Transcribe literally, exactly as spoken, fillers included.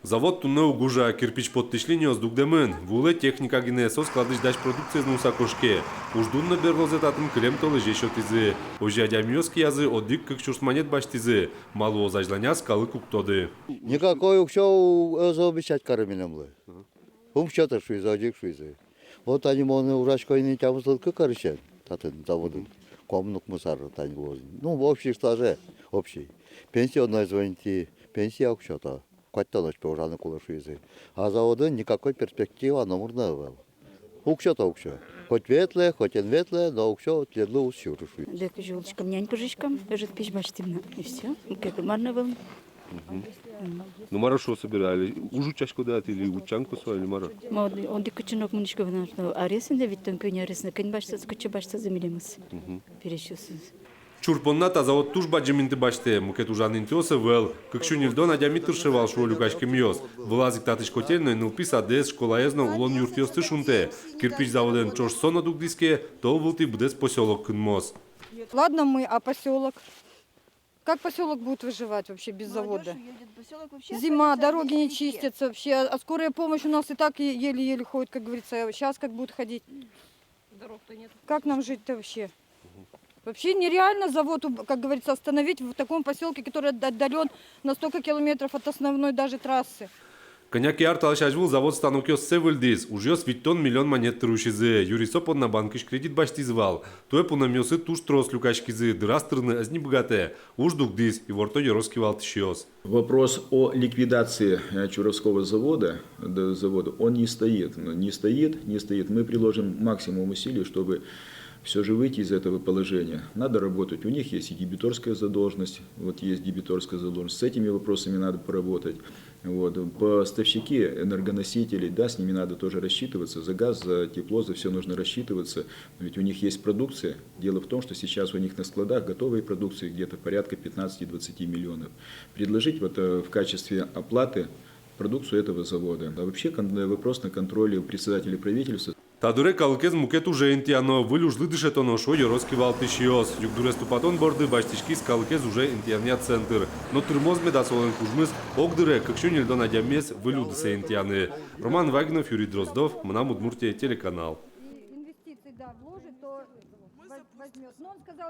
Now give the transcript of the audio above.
Завод туннэ уг ужа, кирпич поттӥсь линиос дугдэмын. Вуылэ техника гинэ, со складысь дась продукциез нуыса кошке. Уждун но берлозэ татын кылем толэзе сётӥзы. Озьы адямиос киязы одӥг-кык сюрс манет басьтӥзы. Ма луоз азьланяз, калык уг тоды. Никакой уксё ӧз обещать каре милемлы. Ум сётэ шуизы, одӥг шуизы. Вот тани мон ужасько ини тямыс кык арысен татын заводын. Куамын укмыс ар тани луоз. Ну, в общей сложе, общий. Пенсионной звонить, пенсия уг сёто. Куатьтонозь пе ужаны кулэ шуизы. А заводын никакой перспектива номыр но ӧвӧл. Уксё-то уксё. Хоть ветлэ, хоть эн ветлэ, но уксё тӥледлы уз сюры шуизы. Лекыжы улӥськом, нянь пыжиськом, ӧжыт пизь басьтӥм на. И всё. Мукет мар но ӧвӧл. Ну, мар шуо собере, али уж утчаськоды-а, али утчан косо, али мар? Ма, одӥг кытчы но уг мынӥськы вал на, аресъем но, витьтон куинь аресъем но, кин басьтоз, кытчы басьтозы милемыз. Пересьёсыз. Чур понна та завод туж бадӟым инты басьтэ, мукет ужан интыос ӧвӧл. Кык сю ньыльдон адями тырше вал, шуо люкаськемъёс. Вылаз ик татысь котельной нылпи садэз, школаез но улон юртъёсты шунтэ. Кирпич заводэн ӵош со но дугдӥз ке, тол вылтӥ быдэс посёлок кынмоз. Ладно мы, а посёлок? Как посёлок будет выживать вообще без завода? Молодёжь уедет, посёлок вообще останется без пяти. Зима, дороги не чистятся вообще, а, а скорая помощь у нас и так е-, еле-еле ходит, как говорится, а щас как будет ходить? Дорог-то нет. Как нам жить-то вообще? Вообще нереально завод, уб-, как говорится, остановить в таком посёлке, который отда-, отдалён на столько километров от основной даже трассы. Кӧня ке ар талэсь азьвыл завод станокъёссэ выльдӥз, ужъёс витьтон миллион манет тыр усизы. Юри со понна банкысь кредит басьтӥз вал. Туэ пунэмъёсы туж трос люкаськизы, дыраз тырыны ӧз ни быгатэ. Уж дугдӥз, иворто ёрос кивалтӥсьёс. Вопрос о ликвидации, э, Чуровского завода, д-, завода, он не стоит. Ну, не стоит, не стоит. Мы приложим максимум усилий, чтобы всё же выйти из этого положения. Надо работать. У них есть и дебиторская задолженность. Вот есть дебиторская задолженность. С этими вопросами надо поработать. Вот. Поставщики энергоносителей, да, с ними надо тоже рассчитываться. За газ, за тепло, за всё нужно рассчитываться. Ведь у них есть продукция. Дело в том, что сейчас у них на складах готовой продукции где-то порядка пятнадцати-двадцати миллионов. Предложить вот, э, в качестве оплаты продукцию этого завода. А вообще кон-, вопрос на контроле у председателя правительства. Та дыре калыкез мукет уже интыяно, выль ужлы дышетоно, шуо ёрос кивалтӥсьёс. Югдурез тупатон борды басьтӥськиз калыкез уже интыянъя центр. Но тырмоз меда солэн кужмыз, огдыре кык сю ньыльдон адямиез выль удысэ интыяны. Роман Вагинов, Юрий Дроздов, «Мынам Удмуртие» телеканал. И инвестиции, да, вложит, то воз-, возьмёт. Но он сказал,